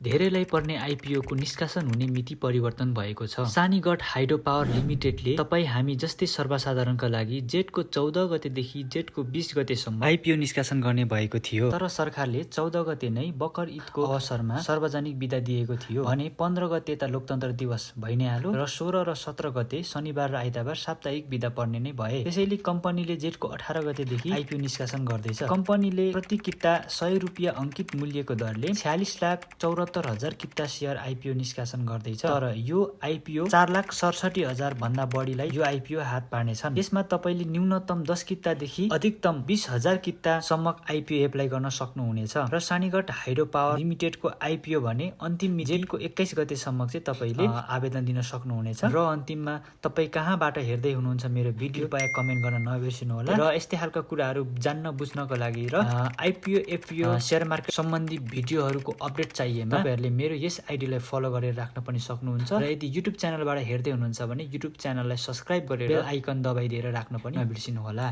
धेरैलाई पर्ने आइपिओ को निष्कासन हुने मिति परिवर्तन भएको छ। सानीगढ हाइड्रो पावर लिमिटेडले तपाईँ हामी जस्तै सर्वसाधारणका लागि जेठको 14 गतेदेखि जेठको 20 गतेसम्म आइपिओ निष्कासन गर्ने भएको थियो। तर सरकारले 14 गते नै बकर ईदको अवसरमा सार्वजनिक बिदा दिएको थियो भने 15 गते त लोकतन्त्र दिवस भइ नै हाल्यो र 16 र 17 गते शनिबार र आइतबार साप्ताहिक बिदा पर्ने नै भए। त्यसैले कम्पनीले जेठको 18 गतेदेखि आइपिओ निष्कासन गर्दैछ। कम्पनीले प्रति किता 100 रुपियाँ अंकित मूल्यको दरले 46,74,000 किता शेयर आइपिओ निष्कासन गर्दैछ। तर यो आइपिओ 4,67,000 भन्दा बढीलाई यो आइपिओ हात पार्नेछन्। यसमा तपाईले न्यूनतम 10 कितादेखि अधिकतम 20,000 किता सम्म आइपिओ एप्लाई गर्न सक्नुहुनेछ। र सानीगढ हाइड्रो पावर लिमिटेडको आइपिओ भने अन्तिम मिति जेठको 21 गतेसम्म चाहिँ तपाईले आवेदन दिन सक्नुहुनेछ। र अन्तिममा तपाई कहाँबाट हेर्दै हुनुहुन्छ मेरो भिडियो कृपया कमेन्ट गर्न नबिर्सिनु होला। र यस्तै खालका कुराहरू जान्न बुझ्नको लागि र आइपिओ एफपिओ शेयर मार्केट सम्बन्धी भिडियोहरूको अपडेट चाहिएमा तपाईहरुले मेरो यस आइडीलाई फलो गरेर राख्न पनि सक्नुहुन्छ। र यदि युट्युब च्यानलबाट हेर्दै हुनुहुन्छ भने युट्युब च्यानललाई सब्स्क्राइब गरेर बेल आइकन दबाइदिएर राख्न पनि नबिर्सिनु होला।